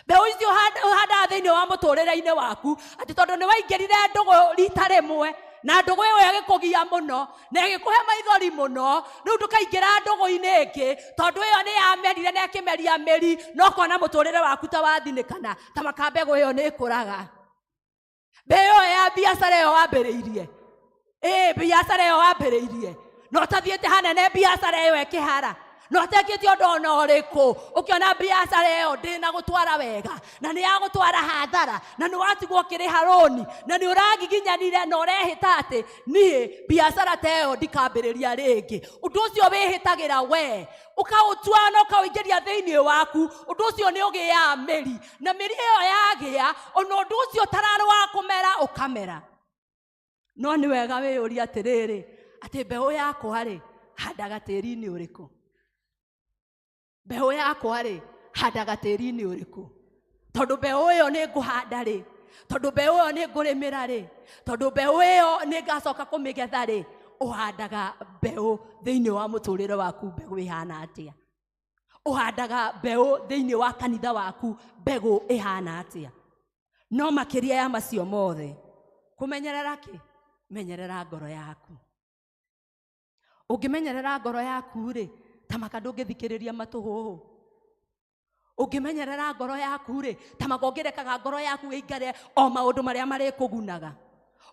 Mbeũ icio ũhandaga thĩinĩ wa mũtũrĩre-inĩ waku, atĩ tondũ nĩ waingĩrire ndũgũ rita rĩmwe na ndũgũ ĩyo ĩgĩkũgia mũno na ĩgĩkũhe maithori mũno, rĩu ndũkaingĩra ndũgũ-inĩ ĩngĩ tondũ ĩyo nĩ yamerire na ĩkĩmeria mĩri, na ũkona mũtũrĩre waku ta wathinĩkana, ta maka mbegũ ĩyo nĩ ĩkũraga. Mbeũ ĩyo ya biacara ĩyo wambĩrĩirie, ĩĩ biacara ĩyo wambĩrĩirie na ũtathiĩte hanene, biacara ĩyo ĩkĩhara na ũtekĩte ũndũ ona ũrĩkũ, ũkĩona biacara ĩyo ndĩna gũtwara wega na nĩ yagũtwara hathara na nĩ watigwo ũkĩrĩha rũni na nĩ ũragiginyanire na ũrehĩta atĩ niĩ biacara ta ĩyo ndikambĩrĩria rĩngĩ. Ũndũ ũcio wĩhĩtagĩra we ũkaũtua na ũkaũingĩria thĩinĩ waku, ũndũ ũcio nĩ ũgĩaga mĩri, na mĩri ĩyo yagĩa, ona ũndũ ũcio ũtararĩ wa kũmera ũkamera. No nĩ wega wĩyũrie atĩrĩrĩ, atĩ mbeũ yakwa rĩ, handaga tĩri-inĩ ũrĩkũ? Mbeũ yakwa rĩ, handaga tĩri-inĩ ũrĩkũ? Tondũ mbeũ ĩyo nĩ ngũhanda rĩ, tondũ mbeũ ĩyo nĩ ngũrĩmĩra rĩ, tondũ mbeũ ĩyo nĩ ngacoka kũmĩgetha rĩ, ũhandaga mbeũ thĩinĩ wa mũtũrĩre waku mbegũ ĩhana atĩa? Ũhandaga mbeũ thĩinĩ wa kanitha waku mbegũ ĩhana atĩa? No makĩria ya macio mothe, kũmenyerera kĩ? Menyerera ngoro yaku. Ũngĩmenyerera ngoro yaku rĩ, tamaka ndũngĩthikĩrĩria matũhũhũ. Ũngĩmenyerera ngoro yaku rĩ, tamaka ũngĩrekaga ngoro yaku ĩikare o maũndũ marĩa marĩkũgunaga.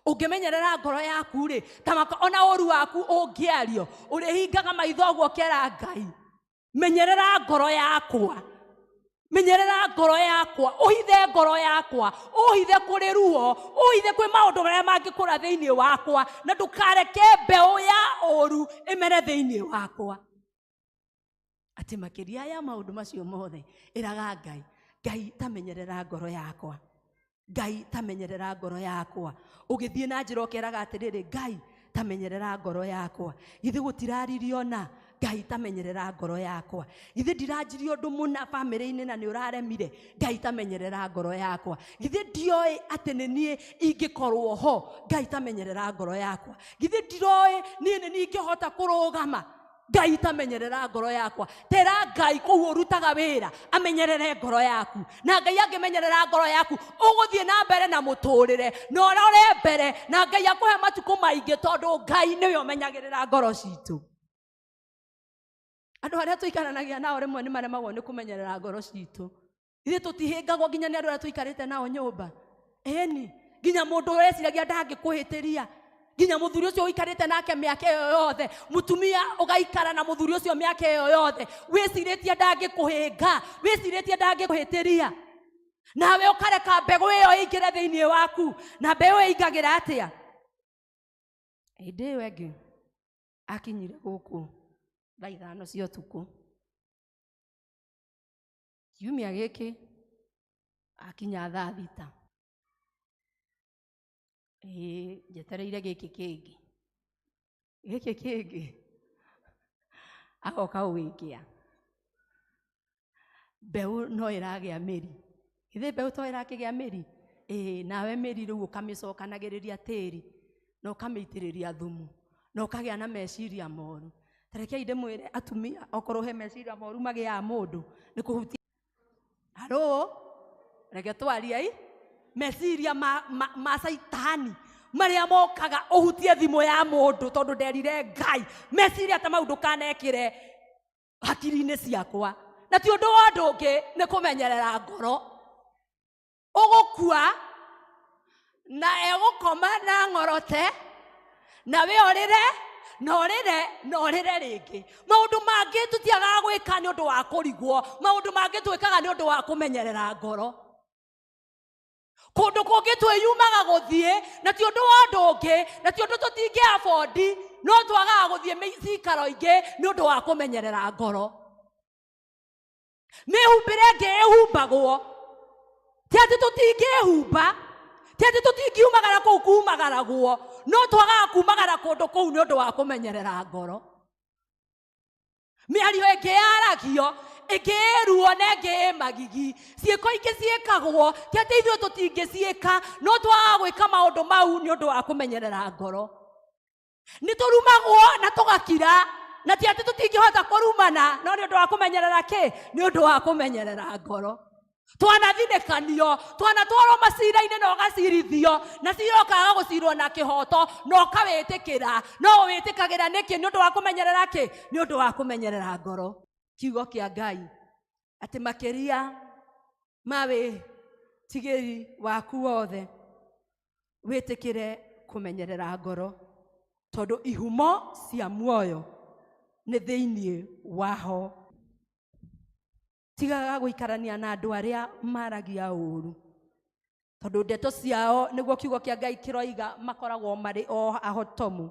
Ũngĩmenyerera ngoro yaku rĩ, tamaka ona ũru waku ũngĩario, ũrĩhingaga maitho ũguo ũkera Ngai, menyerera ngoro yakwa, menyerera ngoro yakwa, ũhithe ngoro yakwa, ũhithe kũrĩ ruo, ũhithe kwĩ maũndũ marĩa mangĩkũra thĩinĩ wakwa, na ndũkareke mbeũ ya ũru ĩmere thĩinĩ wakwa. Atĩ makĩria ya maũndũ macio mothe, ĩraga Ngai, Ngai tamenyerera ngoro yakwa, Ngai tamenyerera ngoro yakwa. Ũgĩthiĩ na njĩra ũkeraga atĩrĩrĩ, Ngai tamenyerera ngoro yakwa, githĩ gũtiraririo na Ngai tamenyerera ngoro yakwa, githĩ ndiranjirie ũndũ mũna bamĩrĩ-inĩ na nĩ ũraremire, Ngai tamenyerera ngoro yakwa, githĩ ndioĩ atĩ nĩ niĩ ingĩkorwo ho, Ngai tamenyerera ngoro yakwa, githĩ ndiroĩ niĩ nĩ niĩ ingĩhota kũrũgama, Ngai tamenyerera ngoro yakwa. Tera Ngai kũu ũrutaga wĩra amenyerere ngoro yaku, na Ngai angĩmenyerera ngoro yaku ũgũthiĩ na mbere na mũtũrĩre na ũrore mbere, na Ngai akũhe matukũ maingĩ, tondũ Ngai nĩwe ũmenyagĩrĩra ngoro citũ. Andũ arĩa tũikaranagia nao rĩmwe nĩ maremagwo nĩ kũmenyerera ngoro citũ. Ithuĩ tũtihĩngagwo nginya nĩ andũ arĩa tũikarĩte nao nyũmba. Ĩni, nginya mũndũ ũreciragia ndangĩkũhĩtĩria, nginya mũthuri ũcio ũikarĩte nake mĩaka ĩyo yothe, mũtumia ũgaikara na mũthuri ũcio mĩaka ĩyo yothe, wĩcirĩtie ndangĩkũhĩnga, wĩcirĩtie ndangĩkũhĩtĩria, nawe ũkareka mbegũ ĩyo ĩingĩre thĩinĩ waku. Na mbeũ ĩingagĩra atĩa? Hĩndĩ ĩyo ĩngĩ akinyire gũkũ thaa 5 cia ũtukũ. Kiumia gĩkĩ akinya thaa 6. Ĩĩ, njetereire gĩkĩ kĩngĩ, gĩkĩ kĩngĩ agoka gũgĩkĩa. Mbeũ no ĩragĩa mĩri, githĩ mbeũ to ĩrakĩgĩa mĩri? Ĩĩ, nawe mĩri rĩu ũkamĩcokanagĩrĩria tĩri na ũkamĩitĩrĩria thumu na ũkagĩa na meciria moru. Ta rekei ndĩmwĩre atumia, okorwo he meciria moru magĩaga mũndũ nĩ kũhutia. Haro, reke twarie i meciria ma caitani marĩa mokaga ũhutie thimũ ya mũndũ, tondũ nderire Ngai meciria ta mau ndũkanekĩre hakiri-inĩ ciakwa. Na ti ũndũ wa ũndũ ũngĩ, nĩ kũmenyerera ngoro. Ũgũkua na egũkoma na ng'orote, na we ũrĩre na ũrĩre na ũrĩre rĩngĩ. Maũndũ mangĩ tũtiagaga gwĩka nĩ ũndũ wa kũrigwo, maũndũ mangĩ twĩkaga nĩ ũndũ wa kũmenyerera ngoro. Kũndũ kũngĩ twĩyumaga gũthiĩ, na ti ũndũ wa ũndũ ũngĩ, na ti ũndũ tũtingĩ afford, no twagaga gũthiĩ cikaro ingĩ nĩ ũndũ wa kũmenyerera ngoro. Mĩhumbĩre ĩngĩ ĩhumbagwo, ti atĩ tũtingĩhumba, ti atĩ tũtingiumagara kũu kumagaragwo, no twagaga kumagara kũndũ kũu nĩ ũndũ wa kũmenyerera ngoro. Mĩario ĩngĩ yaragio, ĩngĩ ĩ ruo na ĩngĩ ĩ magigi. Ciĩko ingĩ ciĩkagwo, ti atĩ ithuĩ tũtingĩciĩka, no twagaga gwĩka maũndũ mau nĩ ũndũ wa kũmenyerera ngoro. Nĩ tũrumagwo na tũgakira, na ti atĩ tũtingĩhota kũrumana, no nĩ ũndũ wa kũmenyerera kĩ? Nĩ ũndũ wa kũmenyerera ngoro. Twanathinĩkanio, twanatwarwo macira-inĩ na ũgacirithio, na cira ũkaga gũcirwo na kĩhoto na ũkawĩtĩkĩra. No ũwĩtĩkagĩra nĩkĩ? Nĩ ũndũ wa kũmenyerera kĩ? Nĩ ũndũ wa kũmenyerera ngoro. Kiugo kĩa Ngai atĩ makĩria ma wĩtigĩri waku wothe wĩtĩkĩre kũmenyerera ngoro, tondũ ihumo cia muoyo nĩ thĩinĩ waho. Tigaga gũikarania na andũ arĩa maragia ũru, tondũ ndeto ciao nĩguo kiugo kĩa Ngai kĩroiga makoragwo marĩ o ahotomu,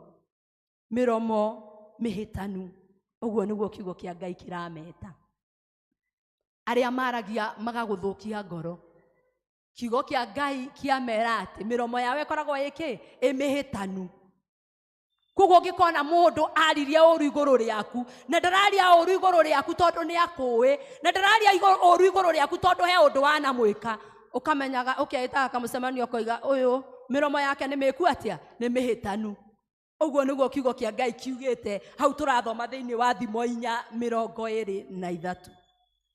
mĩromo mĩhĩtanu. Ũguo nĩguo kiugo kĩa Ngai kĩrameta. Arĩa maragia magagũthũkia ngoro, kiugo kĩa Ngai kĩamera atĩ mĩromo yao ĩkoragwo ĩkĩ? Ĩ mĩhĩtanu. Koguo ũngĩkona mũndũ aririe ũru igũrũ rĩaku, na ndararia ũru igũrũ rĩaku tondũ nĩ akũĩ, na ndararia ũru igũrũ rĩaku tondũ he ũndũ wanamwĩka, ũkamenyaga, ũkeĩtaga kamũcemanio ũkoiga ũyũ mĩromo yake nĩ mĩku atĩa? Nĩ mĩhĩtanu. Ũguo nĩguo kiugo kĩa Ngai kiugĩte hau tũrathoma thĩinĩ wa Thimo 4:23.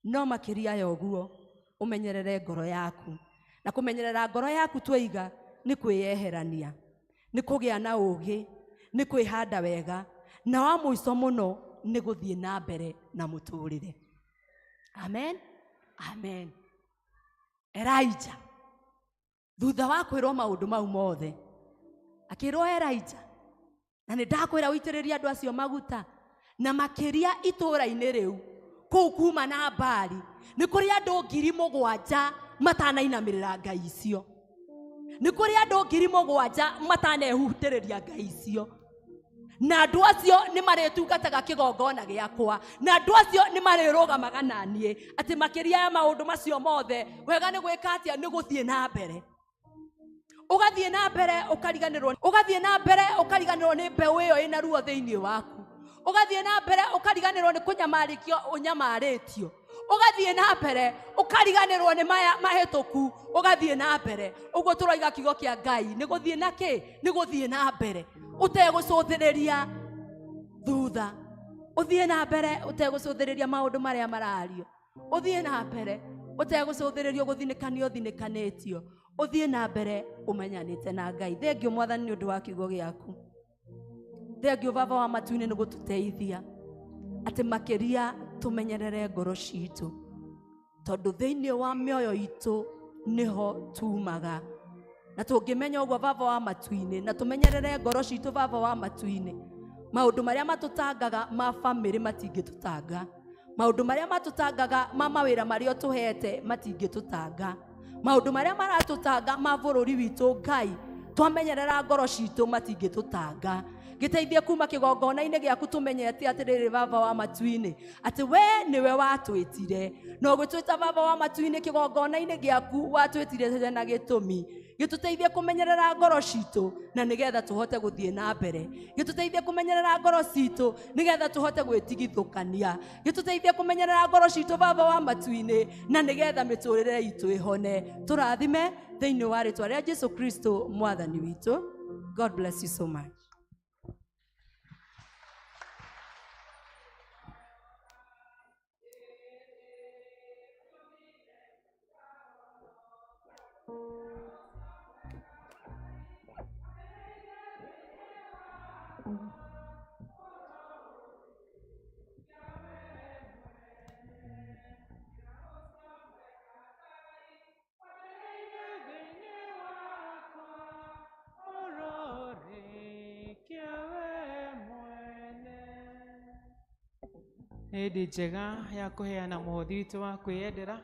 No makĩria ya ũguo ũmenyerere ngoro yaku. Na kũmenyerera ngoro yaku twaiga nĩ kwĩyeherania, nĩ kũgĩa na ũũgĩ, nĩ kwĩhanda wega, na wa mũico mũno nĩ gũthiĩ na mbere na mũtũrĩre. Amen, amen. Elijah thutha wa kwĩrwo maũndũ mau mothe, akĩrwo Elijah, na nĩ ndakwĩra ũitĩrĩrie andũ acio maguta, na makĩria itũũra-inĩ rĩu kũu kuma na Baali nĩ kũrĩ andũ 7,000 matanainamĩrĩra ngai icio, nĩ kũrĩ andũ 7,000 matanehutĩrĩria ngai icio, na andũ acio nĩ marĩtungataga kĩgongona gĩakwa, na andũ acio nĩ marĩrũgamaga na niĩ. Atĩ makĩria ya maũndũ macio mothe, wega nĩ gwĩka atĩa? Nĩ gũthiĩ na mbere. Ũgathiĩ na mbere ũkariganĩrwo, ũgathiĩ na mbere ũkariganĩrwo nĩ mbeũ ĩyo ĩna ruo thĩinĩ waku, ũgathiĩ na mbere ũkariganĩrwo nĩ kũnyamarĩkio ũnyamarĩtio, ũgathiĩ na mbere ũkariganĩrwo nĩ maya mahĩtũku, ũgathiĩ na mbere. Ũguo tũroiga kiugo kĩa Ngai nĩ gũthiĩ na kĩ? Nĩ gũthiĩ na mbere ũtegũcũthĩrĩria thutha, ũthiĩ na mbere ũtegũcũthĩrĩria maũndũ marĩa marario, ũthiĩ na mbere ũtegũcũthĩrĩrio gũthinĩkanio thinĩkanĩtio, ũthiĩ na mbere ũmenyanĩte na Ngai. Thengiũ Mwathani nĩ ũndũ wa kiugo gĩaku. Thengiũ Baba wa matu-inĩ nĩ gũtũteithia atĩ makĩria tũmenyerere ngoro citũ, tondũ thĩinĩ wa mĩoyo itũ nĩho tumaga. Na tũngĩmenya ũguo Baba wa matu-inĩ, na tũmenyerere ngoro citũ Baba wa matu-inĩ, maũndũ marĩa matũtangaga ma bamĩrĩ matingĩtũtanga, maũndũ marĩa matũtangaga ma mawĩra marĩa ũtũhete matingĩtũtanga, maũndũ marĩa maratũtanga ma bũrũri witũ Ngai twamenyerera ngoro citũ matingĩtũtanga. Gĩteithie kuma kĩgongona-inĩ gĩaku tũmenye atĩ atĩrĩrĩ Baba wa matu-inĩ, atĩ we nĩwe watwĩtire, na ũgĩtwĩta Baba wa matu-inĩ kĩgongona-inĩ gĩaku watwĩtire na gĩtũmi. Gĩtũteithie kũmenyerera ngoro citũ na nĩgetha tũhote gũthiĩ na mbere. Gĩtũteithie kũmenyerera ngoro citũ nĩgetha tũhote gwĩtigithũkania. Gĩtũteithie kũmenyerera ngoro citũ Baba wa matu-inĩ na nĩgetha mĩtũrĩre itũ ĩhone. Tũrathime thĩinĩ wa rĩtwa rĩa Jesu Kristo Mwathani witũ. God bless you so much. Hĩndĩ njega ya kũheana mũhothi witũ wa kwĩyendera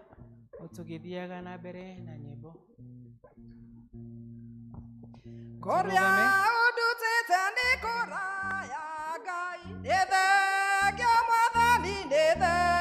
o tũgĩthiaga na mbere na nyĩmbo. Kũrĩa ũndutĩte nĩ kũraya Ngai, nĩ thengio Mwathani, nĩ thengio.